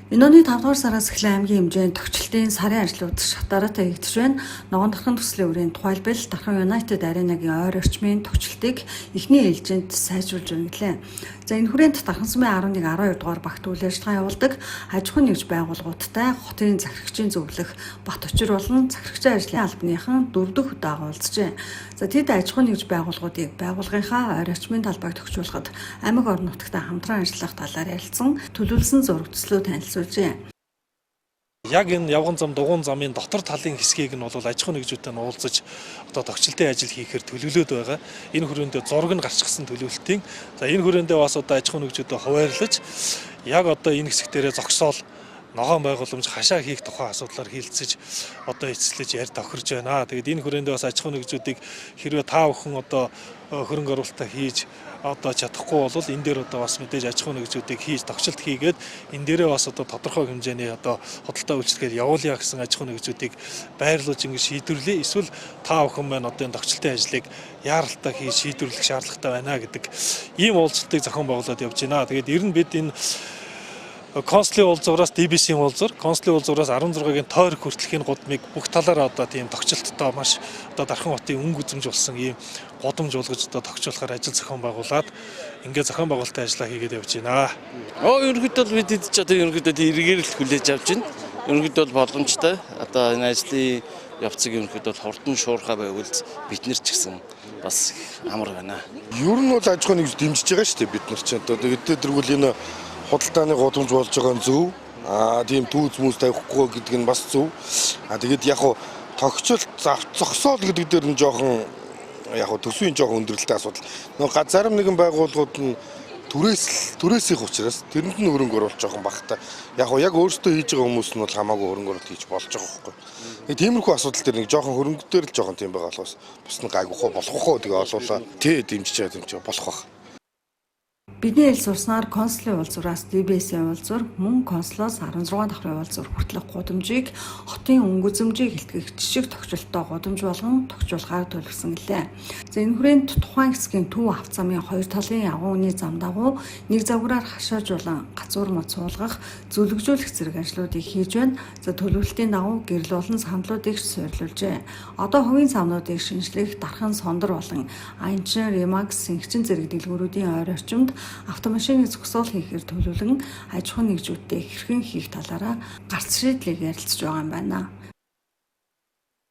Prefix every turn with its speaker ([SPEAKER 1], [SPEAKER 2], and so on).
[SPEAKER 1] Энэ оны 5 дугаар сараас эхлэн аймгийн хэмжээнд тохичлтын сарын ажлууд шатаараатай хийгдэж байна. Ногоон дархан төслийн үрийн тухайлбал Дархан United Arena-гийн ойр орчмын тохичлтыг эхний ээлжинд сайжруулж байна гэлээ. За энэ хүрээнд Дархан сумын 11 12 дугаар багт үйл ажиллагаа явуулдаг аж ахуйн нэгж байгууллагуудтай хотын захирагчийн зөвлөх Бат Очир болон захирагчийн ажлын албаныхан 4 дахь удаага уулзжээ. За тэд аж ахуйн нэгж байгууллагуудыг байгууллагынхаа ойр орчмын талбайг тохижуулахад аймаг орон нутагтай хамтран ажиллах талаар ярилцсан, төлөвлөсөн зураг төслөө танилцуулжээ.
[SPEAKER 2] Яг энэ явган зам, дугуйн замын дотор талын хэсгийг нь бол аж ахуйн нэгжүүдтэй нь уулзаж одоо тохичлтын ажил хийхээр төлөвлөд байгаа. Энэ хүрээндээ зураг нь гарчихсан төлөвлөлтийн. За энэ хүрээндээ бас одоо аж ахуйн нэгжүүдэд хуваарлаж яг одоо энэ хэсэг дээрээ зогсоол ногоон байгууламж хашаа хийх тухай асуудлаар хилцэж одоо эцэслэж ярь тохирж байна. Тэгээд энэ хүрээндээ бас аж ахуйн нэгжүүдийг хэрвээ та бүхэн одоо хөрөнгө оруулалтаа хийж одоо чадахгүй бол энэ дээр одоо бас мэдээж аж ахуйн нэгжүүдийг хийж тогтчлт хийгээд энэ дээрээ бас одоо тодорхой хэмжээний одоо худалдаа үйлчилгээд явуулъя гэсэн аж ахуйн нэгжүүдийг байрлуулж ингэж шийдвэрлэе. Эсвэл та бүхэн маань одоо энэ тогтчлтын ажлыг яаралтай хийж шийдвэрлэх шаардлагатай байна гэдэг ийм уулзалтыг зохион байгуулад явж байна. Тэгээд ер нь бид энэ консулын уулзвараас DBC-ийн уулзвар, консулын уулзвараас 16-гийн тойрог хүртэлхийн гудмыг бүх талаараа одоо тийм тогтчлттой маш одоо Дархан хотын өнгө үзэмж болсон ийм гудамж болгож одоо тогтчуулахаар ажил зохион байгуулад ингээд зохион байгуулалтын ажлаа хийгээд явж байна.
[SPEAKER 3] Ерөнхийдөө бол бид эд ч одоо ерөнхийдөө эргээр л хүлээж авч байна. Ерөнхийдөө бол боломжтой. Одоо энэ ажлын явцыг ерөнхийдөө бол хурдан шуурхай байвал бид нар ч гэсэн бас амар байна.
[SPEAKER 4] Ер нь бол аж ахуйн нэгж дэмжиж байгаа шүү дээ бид нар ч одоо тэгээд тэргүүл энэ худалдааны гудамж болж байгаа нь зөв. Аа тийм түүз мүз тавихгүй гэдэг нь бас зөв. Аа тэгээд яг хуу тогтчол зогсоол гэдэг дээр нь жоохон яг хуу төсвийн жоохон өндөрлөлтэй асуудал. Нөгөө зарим нэгэн байгууллагууд нь түрээсийнх учраас тэрэнд нь хөрөнгө оруулалт жоохон багатай. Яг хуу яг өөрсдөө хийж байгаа хүмүүс нь бол хамаагүй хөрөнгө оруулалт хийж болж байгаа байхгүй. Нэг тиймэрхүү асуудал дээр нэг жоохон хөрөнгө дээр л жоохон тийм байгаа болохоос бус нь гайгүй хоо болох хоо тэгээ олуулаа. Тэ дэмжиж байгаа дэмжиж байгаа болох бах.
[SPEAKER 1] Бидний эл сурснаар консулын уулзвараас DBS-ийн уулзвар, мөн консулоос 16 давхрын уулзвар хүртэлх гудамжийг хотын өнгө үзэмжийг илтгэх жижиг тохичлолтой гудамж болгон тохижуулахаар төлөвлөсөн гэлээ. За энэ хүрээнд тухайн хэсгийн Төв авто замын хоёр талын агуу үний зам дагуу нэг загвараар хашаажуулан гацуур мод суулгах, зүлэгжүүлэх зэрэг ажлуудыг хийж байна. За төлөвлөлтийн дагуу гэрэл болон сандлуудыг суйрлуулжээ. Одоо хувийн самнуудыг шинжлэх, Дархан Сондөр болон Аянчин, Ремакс, Сэнхчин зэрэг дэлгүүрүүдийн ойр орчимд автомашины зогсоол хийхээр төлөвлөн аж ахуйн нэгжүүдтэй хэрхэн хийх талаараа гарц шийдлийг ярилцж байгаа юм байна.